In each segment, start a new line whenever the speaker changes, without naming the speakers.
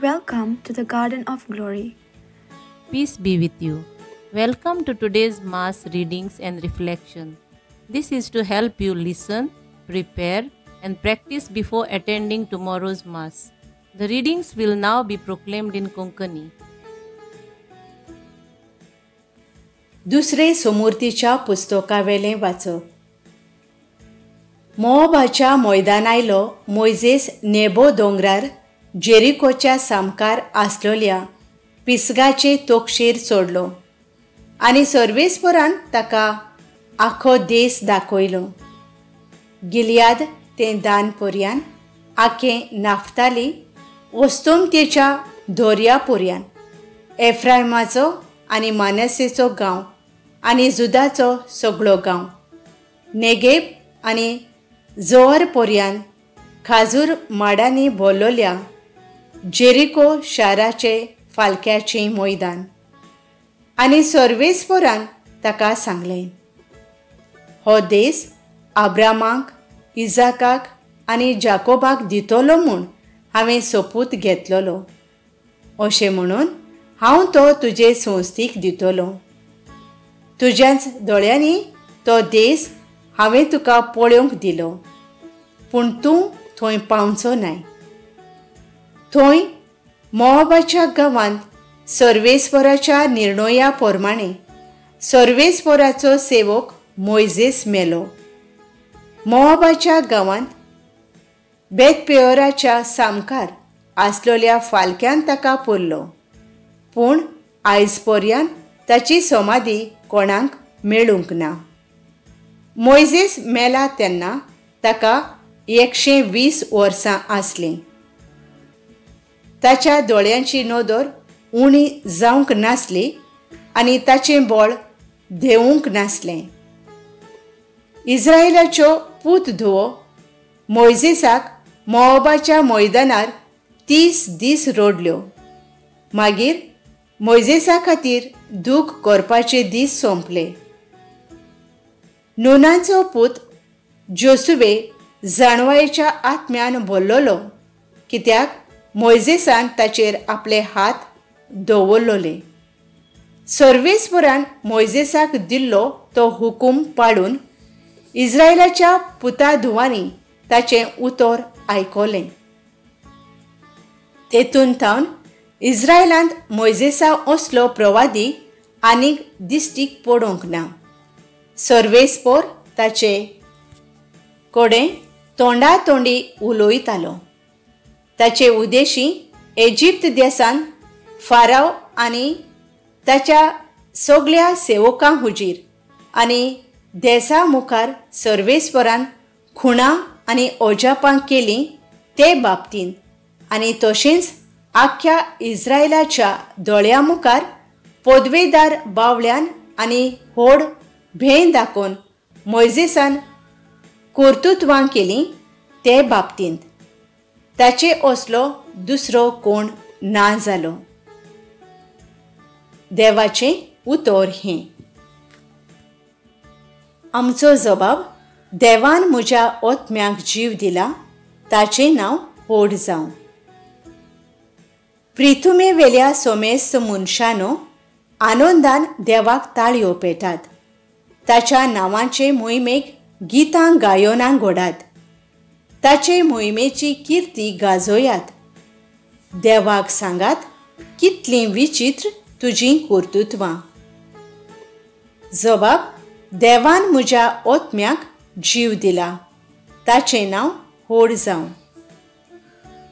Welcome to the Garden of Glory.
Peace be with you. Welcome to today's Mass readings and reflection. This is to help you listen, prepare, and practice before attending tomorrow's Mass. The readings will now be proclaimed in Konkani.
दुसरे सोमुर्तीच्या पुस्तकावेलें वाचप. मोआबाच्या मैदानायलो मोयजेस नेबो दोंगरार जेरिकोच्या सामकार आसलोल्या पिसगाचे तोक्षेर चडलो आनी सर्वेस्परान ताका आखो देस दाखयलो. गिलियाद तें दान पोरयान, आखे नाफ्ताली ओस्तोमतेच्या दोर्या पोरयान, एफ्रायमाचो आनी मानसेचो गांव आनी जुदाचो सगळो गांव, नेगेब आनी जोअर पोरयान खाजूर माडांनी भरलोल्या जेरिको शाराचे फालक्याचें मैदान. आनी सर्वेस्परान ताका सांगलें, हो देस आब्रामाक, इजाकाक आनी जाकोबाक दितलो म्हूण हांवें सोपूत घेतलेलो. अशें म्हणून हांव तो तुजे संस्थीक दितलो. तुज्याच दोळ्यांनी तो देस हांवें तुका पळोवंक दिलो, पूण तूं थंय पावचो नाय. थंय मोआबाच्या गांवांत सर्वेस्पराच्या निर्णया प्रमाणे सर्वेस्पराचो सेवक मोयजेस मेलो. मोआबाच्या गांवांत बेतपेओराच्या सामकार आसलोल्या फालक्यान ताका पुरलो, पूण आयज पर्यंत ताची समाधी कोणाक मेळूंक ना. मोयजेस मेला तेन्ना ताका 120 वर्सां आसलीं. ताच्या दोळ्यांची नदर उणी जावंक नासली आनी ताचें बळ देंवूंक नासलें. इस्रायलाच्यो पूत धुवो मोयजेसाक मोआबाच्या मैदानार 30 दीस रडल्यो. मागीर मोयजेसा खातीर दूख करपाचे दीस सोंपले. नुनाचो पूत जोसुवे जाणवायेच्या आत्म्यान भरलेलो, कित्याक मोयजेसान ताचेर आपले हात दवरलोले. सर्वेस्परान मोयजेसाक दिल्लो तो हुकूम पाळून इस्रायलाच्या पुता धुवांनी ताचें उतर आयकलें. तेतून थावन इस्रायलांत मोयजेसा असलो प्रवादी आनीक दिश्टीक पडोवंक ना. सर्वेस्पर ताचे कडेन तोंडा तोंडी उलयतालो. ताचे उदेशी इजिप्त देशान फाराव आनी ताच्या सगल्या सेवकां हुजीर आनी देसा मुखार सर्वेस्परान खुणां आनी अजापां केलीं ते बाबतींत, आनी तशेंच आख्ख्या इस्रायलाच्या दोळ्यां मुखार पदवेदार बावल्यान आनी व्हड भें दाखोवन मोयजेसान कर्तुत्वां केलीं ते बाबतींत ताचे असलो दुसरो कोण ना जालो. देवाचें उतर हें. आमचो जबाब, देवान म्हज्या आत्म्याक जीव दिला, ताचें नांव व्हड जावं. प्रिथुमेवेल्या सोमेस्त मनशानो आनंदान देवाक ताळयो पेटात, ताच्या नांवाचे मोहिमेक गितां गायोनां घोडात, ताचे मोहिमेची किर्ती गाजोयात. देवाक सांगात कितलीं विचित्र तुजीं कर्तुत्वां. जबाब, देवान म्हज्या आत्म्याक जीव दिला, ताचें नांव व्हड जावं.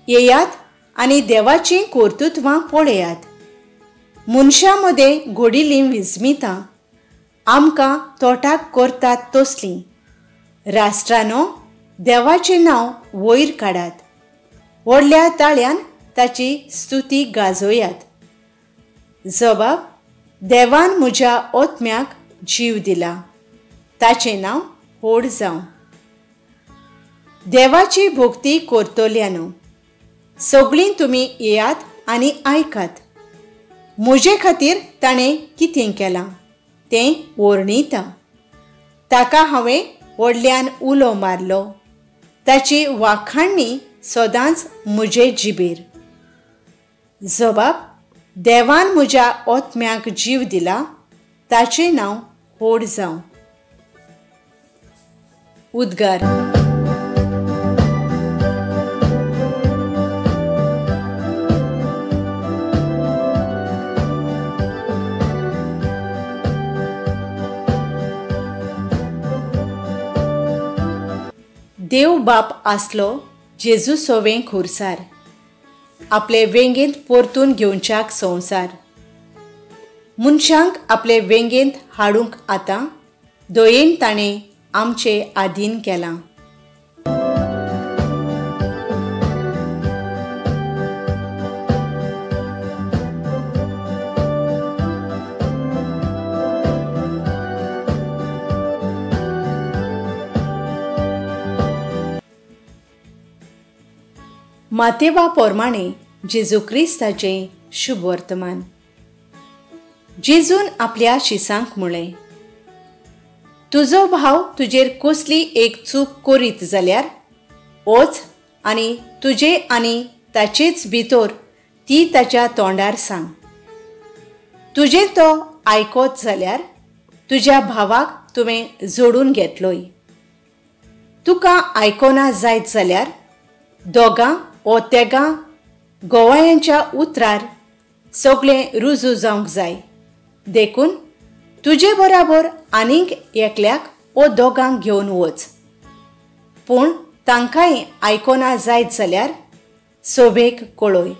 येयात आनी देवाचीं कर्तुत्वां पळयात. मनशां मदें घडिल्लीं विस्मितां आमकां तोटाक करतात तसलीं. राष्ट्रानो देवाचें नांव वयर काडात, व्हडल्या ताळ्यान ताची स्तुती गाजोयात. जबाब, देवान म्हज्या आत्म्याक जीव दिला, ताचें नांव व्हड जावं. देवाची भक्ती करतल्यानो सगळीं तुमी येयात आनी आयकात. म्हजे खातीर ताणें कितें केलां तें वर्णिता. ताका हांवें व्हडल्यान उलो मारलो, ताची वाखाणणी सदांच म्हजे जिबेर. जबाब, देवान म्हज्या ओत्म्याक जीव दिला, ताचें नांव व्हड जावं. उद्गार. देव बाप आसलो जेजू सोवें खुरसार, आपले वेंगेंत परतून घेवच्याक संवसार. मनशांक आपले वेंगेंत हाडूंक आतां दयेन ताणें आमचे आधीन केलां. मातेवा पोरमाणे जेजू क्रिस्ताचें शुभ वर्तमान. जेजून आपल्या शिसांक म्हळें, तुजो भाव तुजेर कसली एक चूक करीत जाल्यार वच आनी तुजे आनी ताचेच भितर ती ताच्या तोंडार सांग. तुजें तो आयकत जाल्यार तुज्या भावाक तुवें जोडून घेतलोय. तुका आयकना जायत जाल्यार दोगां ओ तेगां गोवायांच्या उतरार सगळें रुजू जावंक जाय. देखून तुजे बराबर आनीक एकल्याक ओ दोगांक घेवन वच. पूण तांकांय आयकना जायत जाल्यार सोबेक कळय.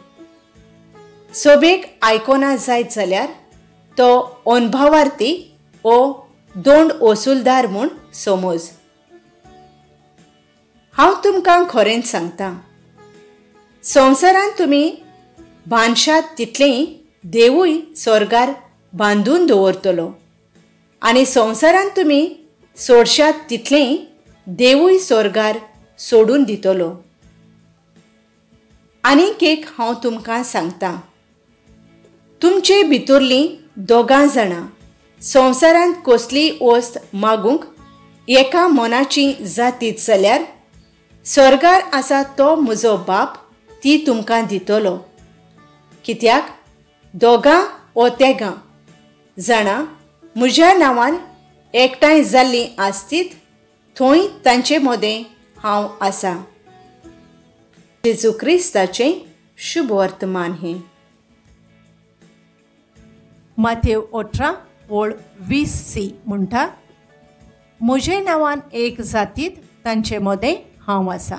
सोबेक आयकना जायत जाल्यार तो अनभावार्थी ओ दोंड वसुलदार म्हूण समज. हांव तुमकां खरेंच सांगता, संवसारांत तुमी बांदशात तितलेंय देवूय स्वर्गार बांदून दवरतलो, आनी संवसारांत तुमी सोडशात तितलेंय देवूय स्वर्गार सोडून दितलो. आनीक एक हांव तुमकां सांगता, तुमचे भितरलीं दोगां जाणां संवसारांत कसलीय वस्त मागूंक एका मनाची जातीत जाल्यार स्वर्गार आसा तो म्हजो बाप ती तुमकां दितलो. कित्याक दोगां ओ तेगां जाणां म्हज्या नांवान एकठांय जाल्लीं आसतीत थंय तांचे मदें हांव आसा. जेजू क्रिस्ताचें शुभ वर्तमान हें.
माथेव 18:20 म्हणटा, म्हजे नांवान एक जातीत तांचे मदें हांव आसा.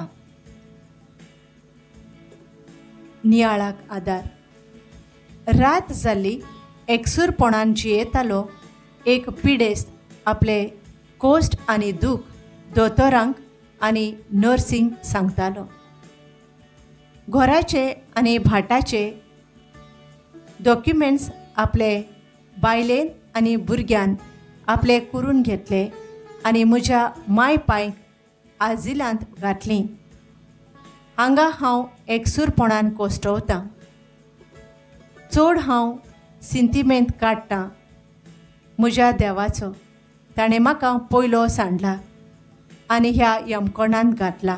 नियाळाक आदार. रात जाल्ली एकसूरपणान जियेतालो एक पिडेस्त आपले कोश्ट आनी दूख दोतोरांक आनी नर्सींक सांगतालो. घराचे आनी भाटाचे डॉक्युमेंट्स आपले बायलेन आनी भुरग्यान आपले करून घेतले आनी म्हज्या माय पायक आजिलांत घातलीं. हांगा हांव एकसूरपणान कोश्टवतां. चड हांव सिंतिमेंत काडटां म्हज्या देवाचो. ताणें म्हाका पयलो सांडला आनी ह्या यमकोणांत घातला.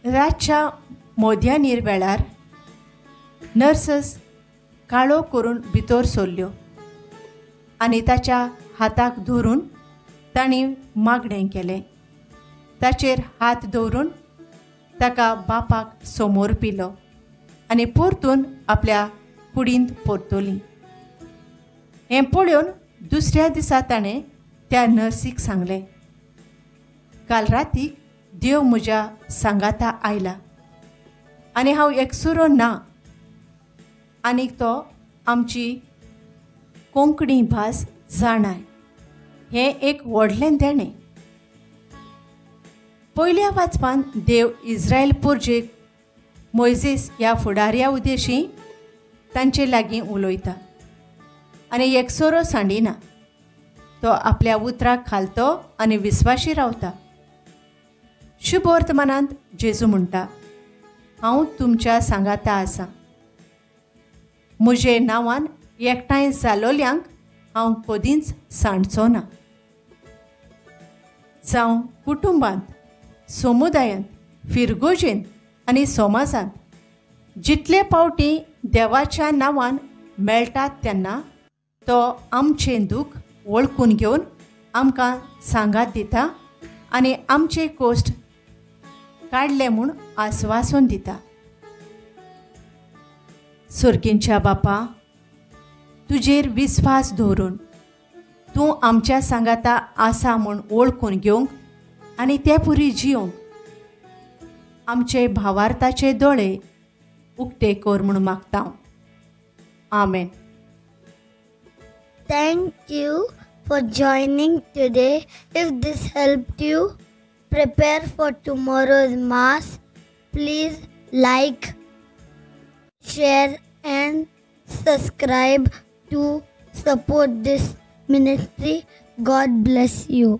रातच्या मोद्यानीर वेळार नर्सस काळो करून भितर सरल्यो आनी ताच्या हाताक धरून तांणी मागणें केलें. ताचेर हात दवरून ताका बापाक समोर पिलो आनी परतून आपल्या कुडींत परतली. हें पळोवन दुसऱ्या दिसा ताणें त्या नर्सीक सांगलें, काल रातीक देव म्हज्या सांगाता आयला आनी हांव एकसुरो ना. आनी तो आमची कोंकणी भास जाणाय. हें एक व्हडलें देणें. पयल्या वाचपान देव इस्रायल पुर्जेक मोयजीस ह्या फुडाऱ्या उद्देशी तांचे लागीं उलयता आनी एकसोरो सांडिना. तो आपल्या उतराक खालतो आनी विस्वाशी रावता. शुभ वर्तमानांत जेजू म्हणटा, हांव तुमच्या सांगाता आसा. म्हजे नांवान एकठांय जालोल्यांक हांव कदींच सांडचो ना. जावं कुटुंबांत, समुदायांत, फिरगोजेंत आनी समाजांत जितले पावटी देवाच्या नांवान मेळटात तेन्ना तो आमचें दूख वळखून घेवन आमकां सांगात दिता आनी आमचे कोश्ट काडले म्हूण आस्वासन दिता. सुर्गींच्या बापा, तुजेर विस्वास दवरून तूं आमच्या सांगाता आसा म्हूण वळखून घेवंक आनी ते पुरी जिवंक आमचे भावार्थाचे दोळे उक्ते कर म्हूण मागता. आमेन.
Thank you for joining today. If this helped you prepare for tomorrow's Mass, please like, share and subscribe to support this ministry. God bless you.